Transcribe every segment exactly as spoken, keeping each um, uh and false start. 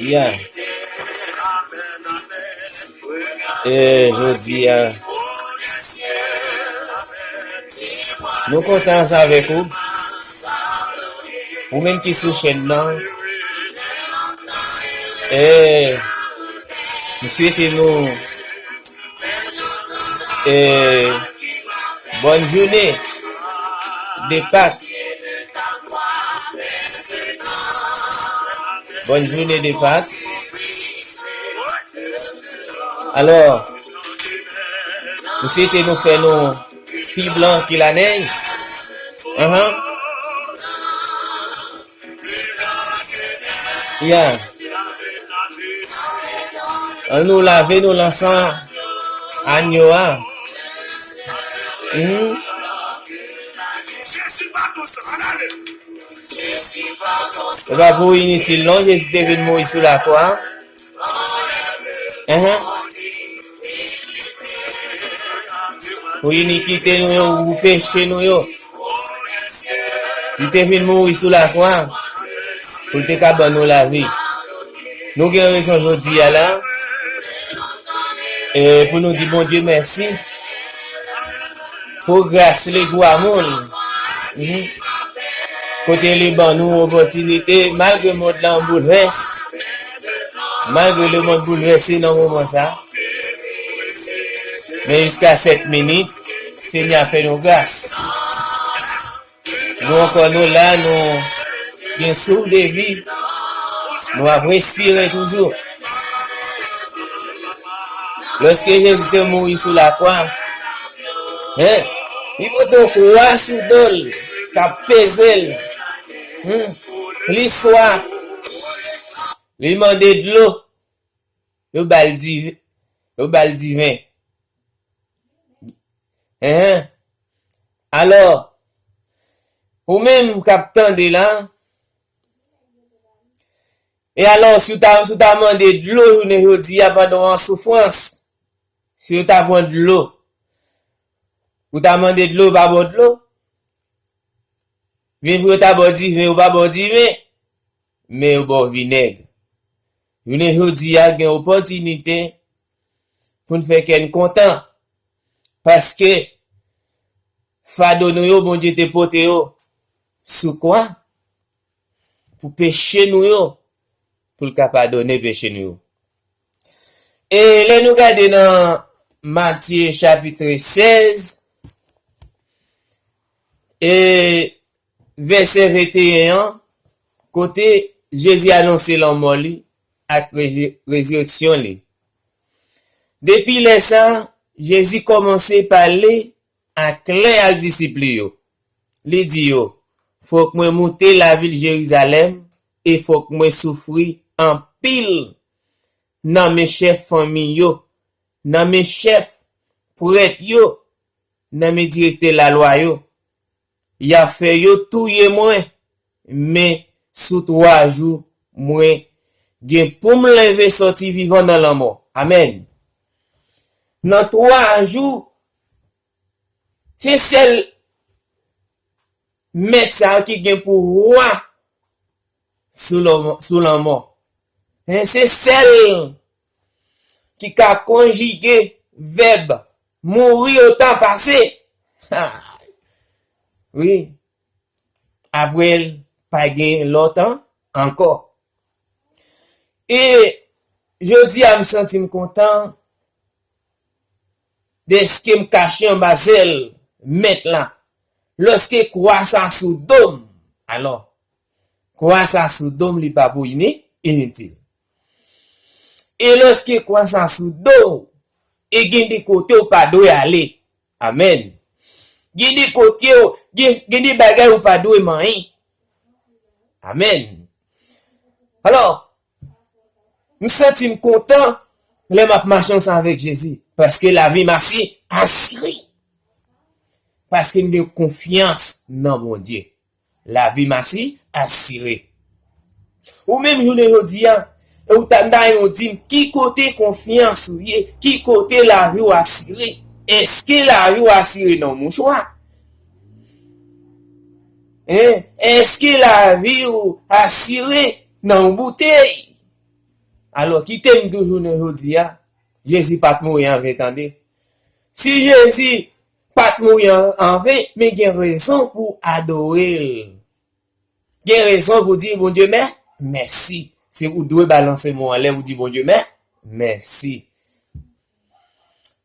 Ya. E, jodi a, nou kontan ansanm avèk ou. Ou menm ki sou chèn nan. E, m swete nou E, bòn jounen de Pak. Bòn jounen de Pak. Alò, m swete nou fè nou pi blan ke lanèy. Anhan. Ya. Ann nou lave nou nan san anyo a. Mhm. E pa pou initil non, Jezi te vin mouri sou lakwa. Enhen. Pou inikite nou yo, pou peche nou yo. Li te vin mouri sou lakwa pou l te ka ban nou lavi. Nou gen rezon jodi a la, e, pou nou di Bondye mèsi pou gras li, pou amou l. Mhm. Kote li ban nou opòtinite, malgre mond lan boulvès, malgre lemonn boulvèse nan moman sa, men jiska sèt minit, Senyè a fè nou gras. Nou ankò, nou la, nou gen souf de vi. Nou ap respire toujou. Lòske Jezi te mouri sou lakwa, en, li pote yon kwa sou do l, k ap peze l. Hmm. Li swaf. Li mande dlo. Yo ba l div-, yo ba l diven. Enhen. Alò, ou menm k ap tande la, e alò, si w ta, si w ta mande dlo jounen jodi a pandan w an soufrans, si w ta pran dlo, ou ta mande dlo, yo pa ba w dlo? Vin pou yo ta ba w diven, yo pa ba w diven, men yo ba w vinèg. Jounen jodi a, gen opòtinite pou n fè kè n kontan, paske fado nou yo, Bondye te pote yo sou kwa pou peche nou yo, pou l ka padone peche nou yo. E lè nou gade nan Matye chapit sèz, e vèsè venteyen an, kote Jezi anonse lanmò li ak reje-, rezireksyon li. Depi lè sa, Jezi kòmanse pale aklè ak disip li yo. Li di yo, "Fòk mwen moute lavil Jerizalèm e fòk mwen soufri anpil nan men chèf fanmi yo, nan men chèf prèt yo, nan men direktè lalwa yo. Y ap fè yo touye mwen, men sou twa jou, mwen gen pou m leve sòti vivan nan lanmò." Amèn. Nan twa jou, se sèl Mèt sa a ki gen pouvwa sou lanmò, sou lanmò. Hen, se sèl ki ka konjige vèb mouri otan pase. Ha! Wi. Apre l, pa gen lòt an-, ankò. E jodi a, m santi m kontan dèske m kache anba zèl Mèt la. Lòske kwa sa sou do m, alò, kwa sa sou do m, li pa pou ini-, initil. E lòske kwa sa sou do w, e gen de kote w pa dwe ale. Amèn. Gen de kote w, gen, gen de bagay ou pa dwe manyen. Amèn. Alò, m santi m kontan lè m ap mache ansanm avèk Jezi, paske lavi m asi-, asire. Paske m gen konfyans nan Bondye. Lavi m asi-, asire. Ou menm jounen jodi a, e ou ta, ta yon di m, ki kote konfyans ou ye? Ki kote lavi w asire? Èske lavi w asire nan yon mouchwa? Hein? Èske lavi w asire nan yon boutèy? Alò, kite m di w jounen jodi a, Jezi pa t mouri anven, tande. Si Jezi pa t mouri an- anven, men gen rezon pou w adore l. Gen rezon pou w di Bondye mè, mèsi. Se ou dwe balanse men w anlè pou w di Bondye mè, mèsi.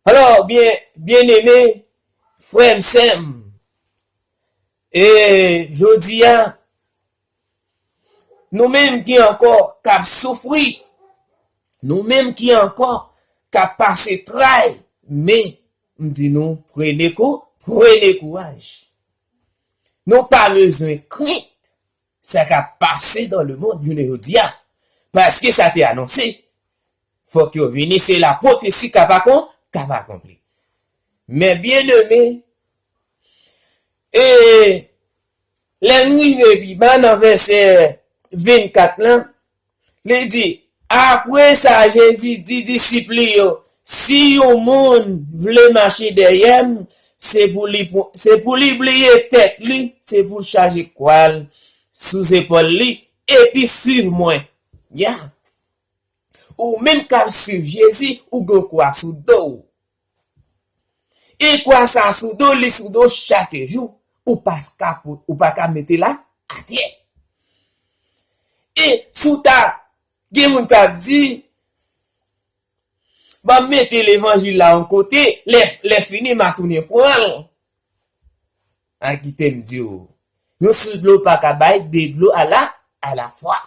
Alò, byen, byeneme, frè m, sè m, e jodi a, nou menm ki ankò k ap soufri, nou menm ki ankò k ap pase tray, men m di nou, prene kou, prene kouraj. Nou pa bezwen krent sa k ap pase dans le monde jounen jodi a, paske sa te anonse. Fòk yo vini, se la pwofesi k ap akon- k ap akonpli. Men byeneme, e lè n rive pi ba nan vèsè vennkat lan, li di, apre sa, Jezi di disip li yo, si yon moun vle mache dèyè m, se pou li, pran- se pou li bliye tèt li, se pou l chaje kwa l sou zepòl li, epi suiv mwen. Ya. Ou menm k ap suiv Jezi, ou gen kwa sou do w. E kwa sa sou do, li sou do chak jou. Ou pa ka, ou pa ka mete l atyè. E si w ta gen moun k ap di, ban m mete levanjil la yon kote, lè, lè fini, m a tounen pran l. A kite m di w, yon sous dlo pa ka bay de dlo ala, alafwa.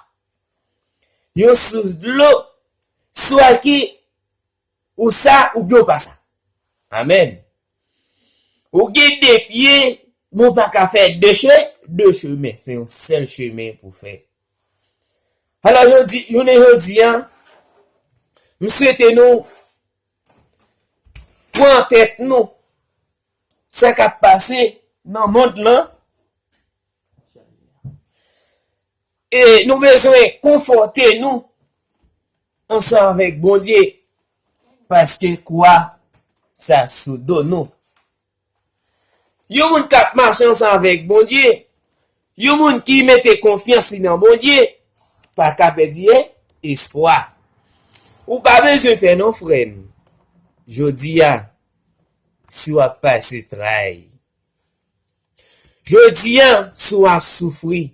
Yon sous dlo, swa ki ou sa oubyen ou pa sa. Amèn. Ou gen de pye, men ou pa ka fè de che- de chemen. Se yon sèl chemen pou fè. Alò, jodi, jounen jodi a, m swete nou pran tèt nou sa k ap pase nan mond lan. E nou bezwen konfòte nou ansanm avèk Bondye, paske kwa sa sou do nou. Yon moun k ap mache ansanm avèk Bondye, yon moun ki mete konfyans li nan Bondye, pa ka pèdi e- espwa. Ou pa bezwen pè non, frè m. Jodi a, si w ap pase tray, jodi a, si w ap soufri,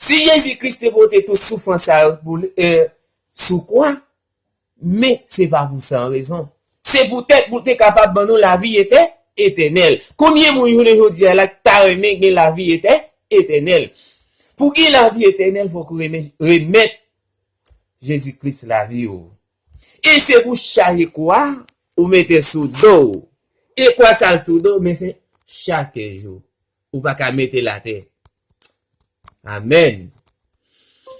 si Jezi Kris te pote tout soufrans sa yo pou li, e, sou kwa, men se pa pou san rezon. Se poutèt pou l te kapab ban nou lavi etè- etènèl. Konbyen moun jounen jodi a la ki ta renmen gen lavi etè- etènèl? Pou gen lavi etènèl, fòk ou renmen- remèt Jezi Kris lavi w. E se pou chaje kwa ou mete sou do w. E kwa sa l sou do w, men se chak jou. Ou pa ka mete l atè. Amèn.